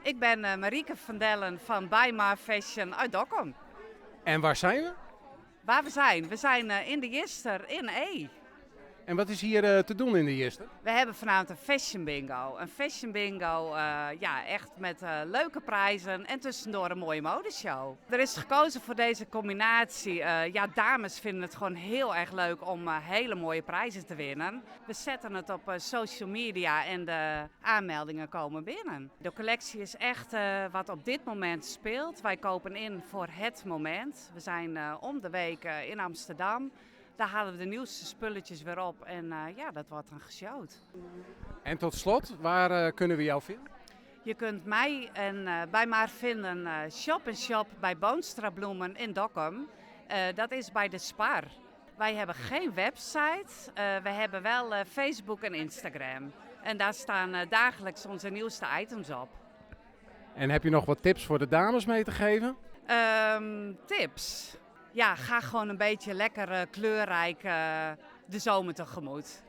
Ik ben Marieke van Dellen van Bymar Fashion uit Dokkum. En waar zijn we? Waar we zijn? We zijn in de Jister in Ee. En wat is hier te doen in de Jister? We hebben vanavond een fashion bingo. Een fashion bingo, ja, echt met leuke prijzen en tussendoor een mooie modeshow. Er is gekozen voor deze combinatie. Ja, dames vinden het gewoon heel erg leuk om hele mooie prijzen te winnen. We zetten het op social media en de aanmeldingen komen binnen. De collectie is echt wat op dit moment speelt. Wij kopen in voor het moment. We zijn om de week in Amsterdam. Daar halen we de nieuwste spulletjes weer op en ja, dat wordt dan geshowd. En tot slot, waar kunnen we jou vinden? Je kunt mij en Bymar vinden shop in shop bij Boonstra Bloemen in Dokkum. Dat is bij de Spar. Wij hebben geen website, we hebben wel Facebook en Instagram. En daar staan dagelijks onze nieuwste items op. En heb je nog wat tips voor de dames mee te geven? Tips? Ja, ga gewoon een beetje lekker kleurrijk de zomer tegemoet.